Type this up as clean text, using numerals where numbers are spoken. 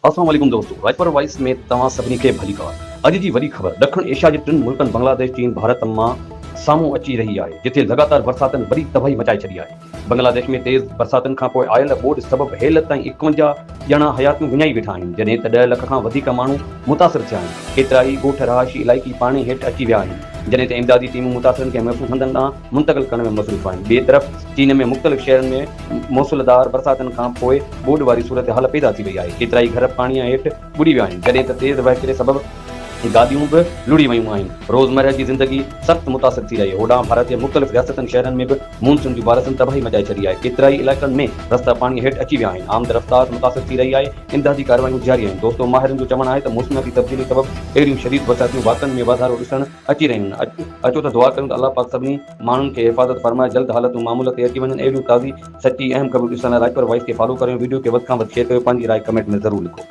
السلام عليڪم دوستو رائپر وائس ۾ توهان سڀني کي ڀليڪار اڄ جي وڏي خبر ڏکڻ ايشيا جي ٽن ملڪن بنگلاديش چين ڀارت مان سامهون اچي رهي آهي جتي لڳاتار برساتن وڏي تباهي مچائي ڇڏي آهي بنگلاديش ۾ تيز برساتن کانپوء آيل ٻوڏ سبب هيل تائين 51 ڄڻا حياتيون وڃائي ويٺا آهن جڏهن ته 10 لک کان وڌيڪ ماڻهو متاثر ٿيا آهن ڪيترائي ڳوٺ رهائشي علائقي پاڻي هيٺ اچي ويا آهن جڏهن ته امدادي ٽيمون متاثرن کي محفوظ هنڌن ڏانهن منتقل ڪرڻ ۾ مصروف آهن. ٻئي طرف چين ۾ مختلف شهرن ۾ موسلڌار برساتن کان پوء ٻوڏ واري صورتحال پيدا ٿي وئي آهي، ڪيترائي گهر پاڻي هيٺ ٻڏي ويا آهن، جڏهن ته تيز وهڪري سبب گاڏيون به لڙهي ويون آهن، روزمرهه جي زندگي سخت متاثر ٿي رهي. هوڏانهن ڀارت جي مختلف رياستن شهرن ۾ به مونسون جون بارسن تباهي مچائي ڇڏي آهي، ڪيترائي علائقن ۾ رستا پاڻي هيٺ اچي ويا آهن، آمد رفتار متاثر ٿي رهي آهي، امدادي ڪارروايون جاري آهن. دوستو ماهرن جو چوڻ آهي ته موسمياتي تبديلي سبب اهڙيون شديد برساتيون واقعن ۾ واڌارو ڏسڻ اچي رهيون آهن اچو ته دعا ڪريون ته الله پاڪ سڀني ماڻهن کي حفاظت فرمائي جلد حالتون معمول تي اچي وڃن اهڙيون تازي سچي اهم خبرون ڏسڻ لاء رائپر وائس کي فالو ڪريو وڊيو کي وڌ کان وڌ شيئر ڪريو پنهنجي راء ڪمينٽ ۾ ضرور لکو.